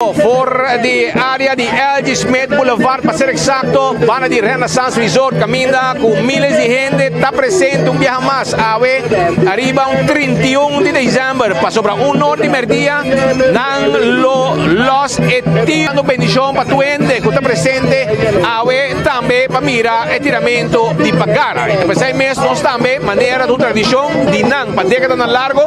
For di area di LG Smith Boulevard, pa ser exacto, banda di Renaissance Resort, caminda cu miles di hende ta presente un biaha mas awe ariba un 31 di december, pasobra un or di merdia nan lo los e tiro. Bendicion pa tur hende cu ta presente awe tambe pa mira e tiramento di pagara. Y ta pesey mes nos tambe, manera di un tradicion di nan pa decadanan largo,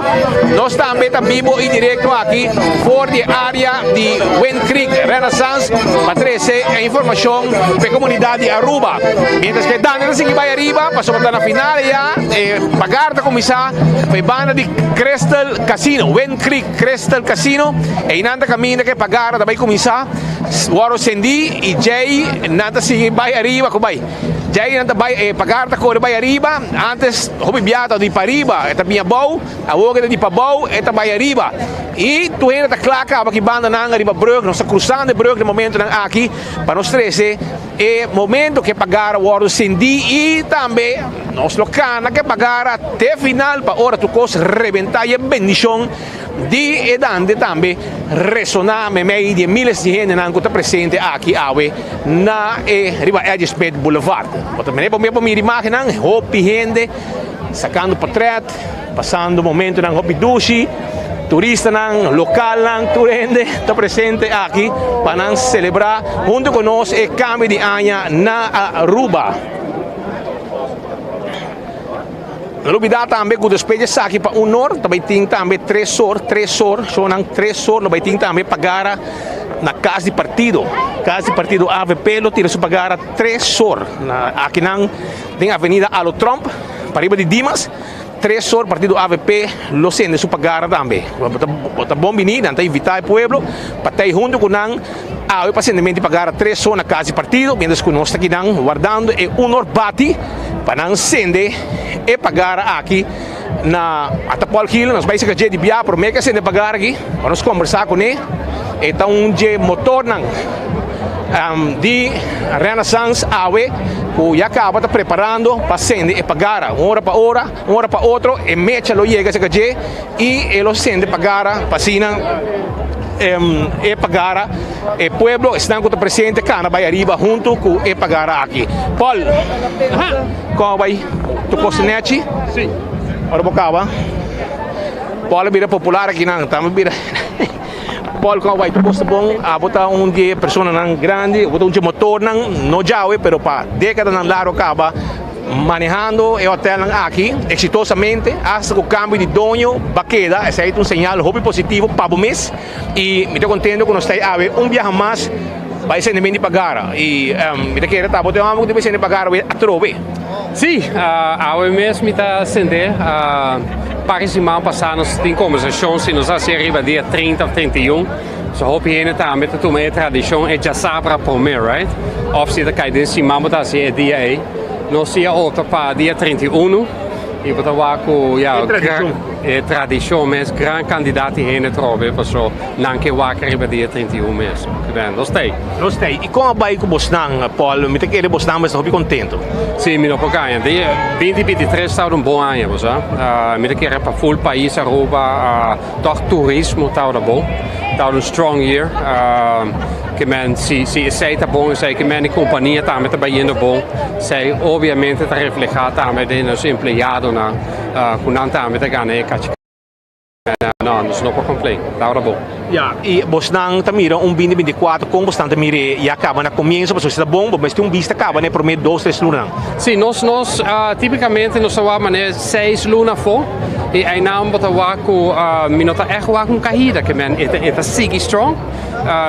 nos tambe ta bibo y directo aki for di e area di Wind Creek Renaissance pa trece e informacion pa e comunidad di Aruba. Mientras cu e dande ta sigui bay ariba pasobra ta na final ya e pagar ta cuminsa pa e banda di Crystal Casino, Wind Creek Crystal Casino. Eynan ta caminda cu e pagar ta bay cuminsa worde cendi y djey nan ta sigui bay ariba cu bay. Djey nan ta bay e pagar ta core bay ariba. Antes hopi bia ta di pariba e ta bin abou. Awor e ta di pabou, e ta bai ariba. I tur hende ta kla kaba ki bandanan ariba brug. Nos ta krusando e brug den momentonan aki pa nos trese e momento ku e pagara wòrdu sendí i tambe nos lo kana ku e pagara te final pa ora tur kos rebentá i e bendishon di e dande tambe resoná meimei di e miles di hendenan ku ta presente aki awe na e riba Edge Smith Boulevard. Bo ta mira imágennan, hopi hende sakando portrèt. Pasando momentonan hopi dushi, turistanan, lokalnan, tur hende ta presente aki pa nan selebrá huntu ku nos e kambio di aña na Aruba. No lubidá tambe ku despues di esaki pa un or ta bai tin tambe tres or, tres or, shownan tres or lo bai tin tambe pagara na kas di partido. Kas di partido avp lo tira su pagara tres or na akinan den avenida Alo Tromp. Pariba di Dimas, tres or partido avp lo sende su pagara tambe. Bo ta bon bini, nan ta invita e pueblo pa tei hunto cu nan awe pa sendemento di pagara tres or na cas di partido, mientras cu nos ta kinan wardando e un or bati pa nan sende e pagara aki na ata Paul Gil. Nos bai saca dje di bia prome ke sende pagara aki pa nos combersa cune. E ta un dje motornan di Renaissance awe ku ya kaba ta preparando pa sende e pagara. Un ora pa ora, un ora pa otro e mecha lo yega serka dje i e lo sende pagara pa asina e pagara e pueblo, esnan ku ta presente kana bai ariba huntu ku e pagara aki. Paul, kon a bai tur kos nechi? Ora bo kaba. Paul a bira popular akinan, tambe bira. Paul con a bai tur bon, abo ta un di e personanan grandi, abo ta un di e motornan, no djawe pero pa decadanan largo caba manehando e hotelnan aki exitosamente, hasta cu cambio di doño ba keda, esey ta un señal hopi positivo pa bo mes y mi ta contento cu nos ta awe un biaha mas pa e sentimiento di pagara y mi ta kere ta abo ta e homber cu debe sende pagara atrobe. Sí, awe mes mi ta sende. Par di siman pasá nos tin kombersashon si nos hasié riba dia 30 òf 31. So hopi hende tambe ta tuma e tradishon e djasabra promé, right? Òf si ta kai den siman bo ta hasi e dia ei. Nos si a opta pa dia 31 i bo ta wak ku ya e tradishon mes gran kantidat di hende trobe paso nan ke wak riba dia 31 mes. Nos ta ei. Nos ta ei. I kon a bai ku bosnan, Paul? Mi ta kere bosnan mester hopi kontentu. Sí, mi no por gaña. Di binti binti tres tabata un bon aña, bo sa. Mi ta kere pa full pais Aruba, tòg turismo tabata bon. Tabata un strong year. Ke men si si esei ta bon, esei ke men di kompania tambe ta bayendo bon. Esei obviamente ta reflehá tambe den nos empleadonan, ku nan tambe ta gana e kachikada. No, nos no por complain. Ta ora bon. Ya, y bosnan ta mira un binti binti kuater, con bosnan ta mira ya caba na comienzo, pasobra si ta bon, bo mester un bista caba na e prome dos, tres lunanan. Si, nos, nos tipicamente nos ta wak manera seis luna afo, y einan bo ta wak cu mi no ta echt wak un caida, ke men e ta, e ta sigui strong.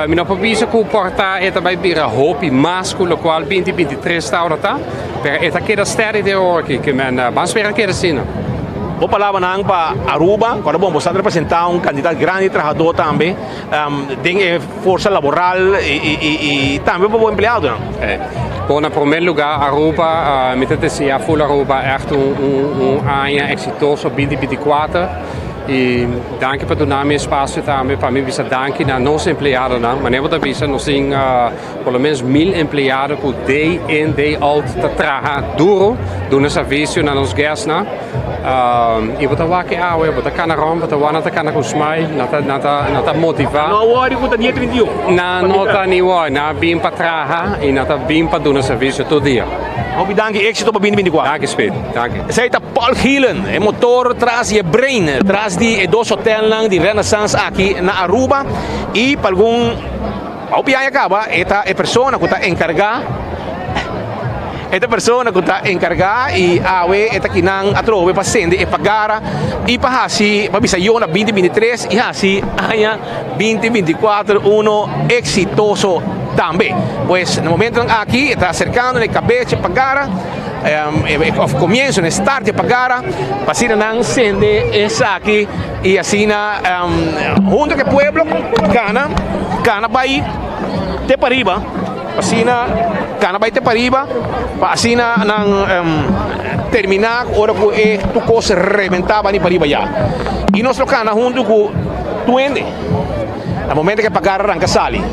Mi no por bisa cu por ta e ta bay bira hopi mas cu locual binti binti tres ta ora ta. Pero e ta keda steady den ora aki, ke men ban spera keda asina. Bo palabranan pa Aruba, cuando bon bo sa representa un cantidad grandi di trahador tambe den e forsa laboral y tambe pa bo empleadonan. Bon, na prome lugar Aruba, mi ta desea full Aruba echt un aña exitoso binti binti kuater. Y danki pa duna mi espacio tambe pa mi bisa danki na nos empleadonan. Manera bo ta bisa nos tin Por lo menos 1000 empleado ku day in day out ta traha duro duna servicio na nos guestnan. I bo ta wak e awe, bo ta kana rònt, bo ta wak nan ta kana ku smile, nan ta nan ta nan ta motivá. No a wòri ku ta dia 31. Nan no ta ni wòri, nan a bin pa traha i nan ta bin pa duna servisio tur dia. Hopi danki, éksito pa binti 24. Danki Speed, danki. Esei ta Paul Gielen, e motor tras di e brain tras di e dos hotelnan di Renaissance aki na Aruba i pa algun hopi aña kaba e ta e persona ku ta enkargá e ta persona ku ta enkargá i awe e ta kinan atrobe pa sende e pagara i pa hasi pa bisa yo na binti 23 i hasi aña binti 24 uno eksitoso tambe. Pues na momentonan aki e ta aserkando na e kabes dje pagara of komienso na e start dje pagara pa asina nan sende esaki i asina hunto ku e pueblo kana kana bai te pariba asina kana bai te pariba pa asina nan termina ora ku e tur kos rebenta bani pariba ya i nos lo kana hunto ku tur hende na momento ku e pagara ranka sali.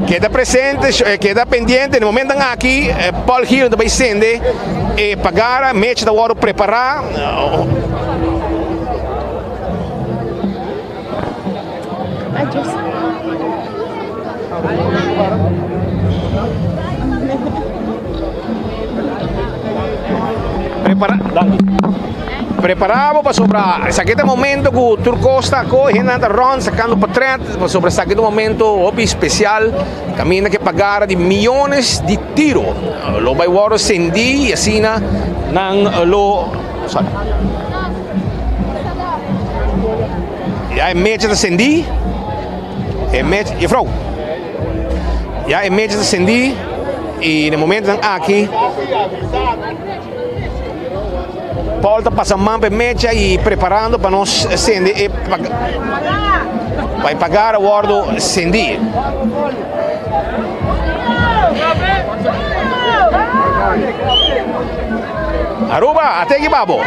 Keda presente, keda pendiente, na momentonan aki Paul Gielen ta bay sende e pagara, mecha ta wòrdu prepará. Prepara bo pasobra esaki ta e momento ku tur kos ta ako, hendenan ta rònt sakando potrèt pasobra esaki ta un momento hopi spesial kaminda ke pagara di miyones di tiro lo bai wòrdu sendí i asina nan lo sorry ya e mecha ta sendí e mecha jefrou ya e mecha ta sendí i na e momentonan aki. Paul ta pasa man pa e mecha y preparando pa nos sende e pa e pagara wordo sendi. Aruba, ateki babo.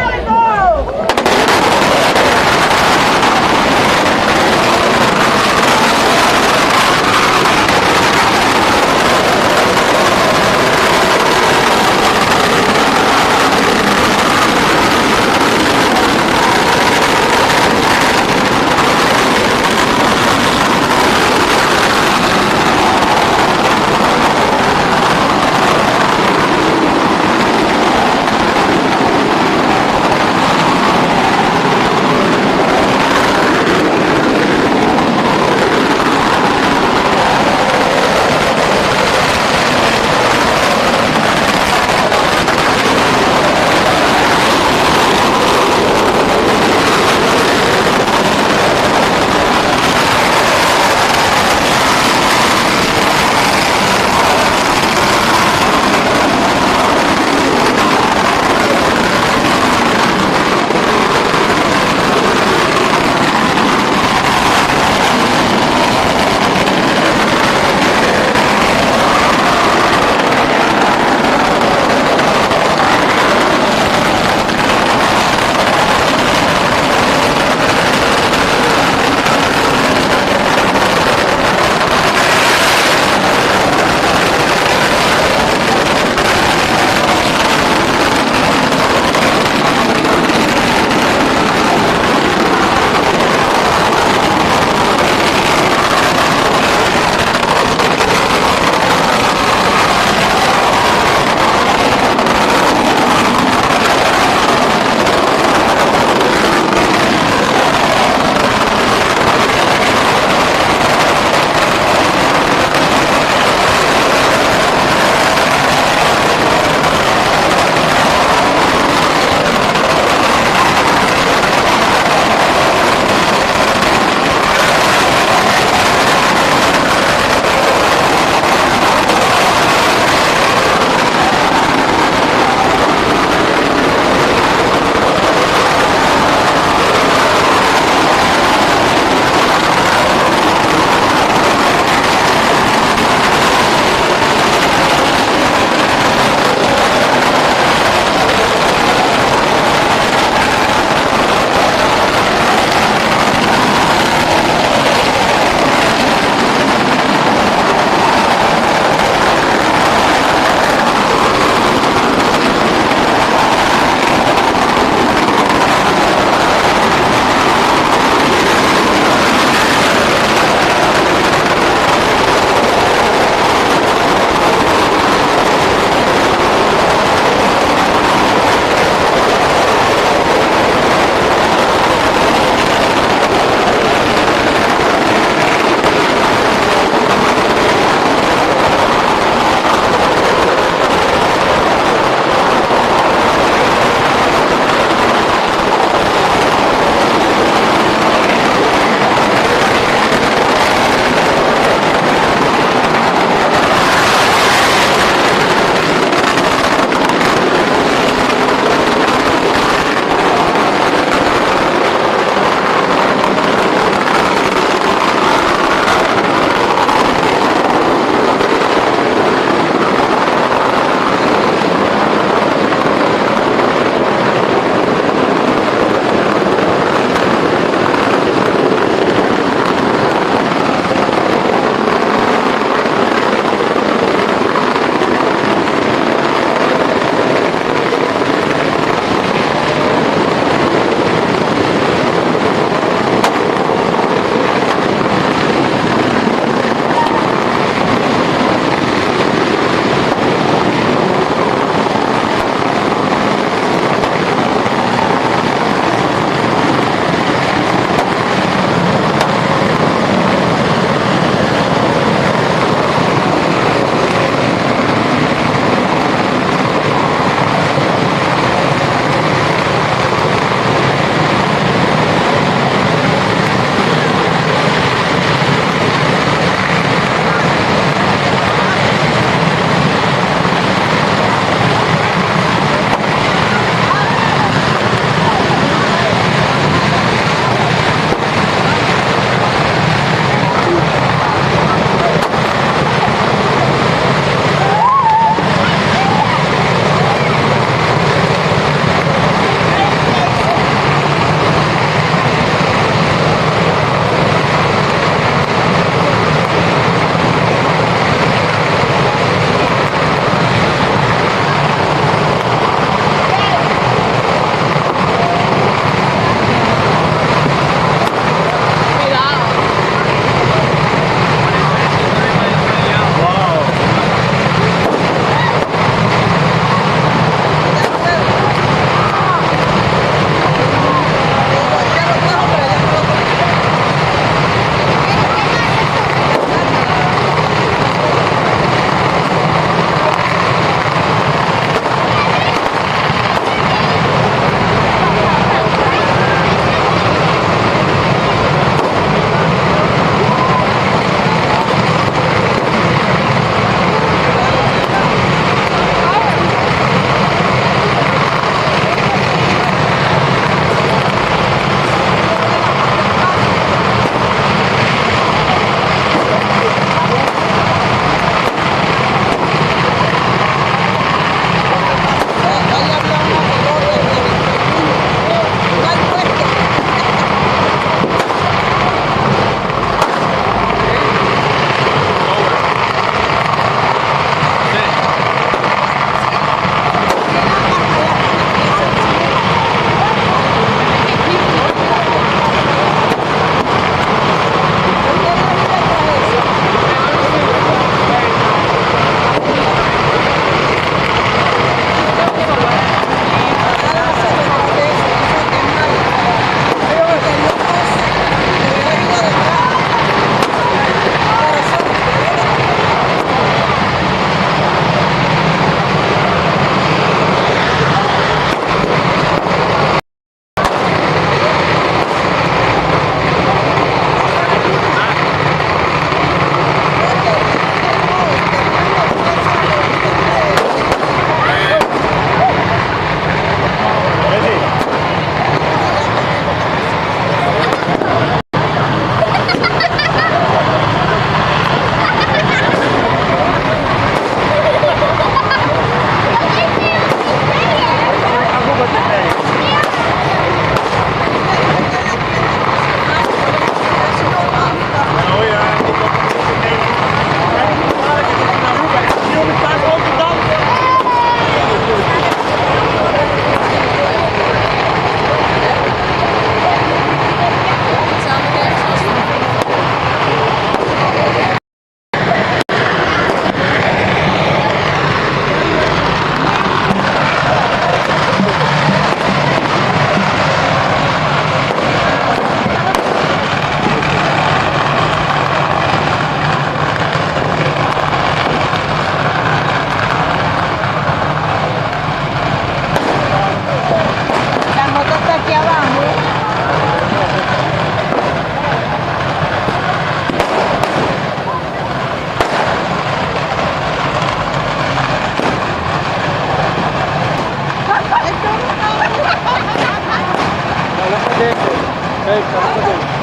Kijk,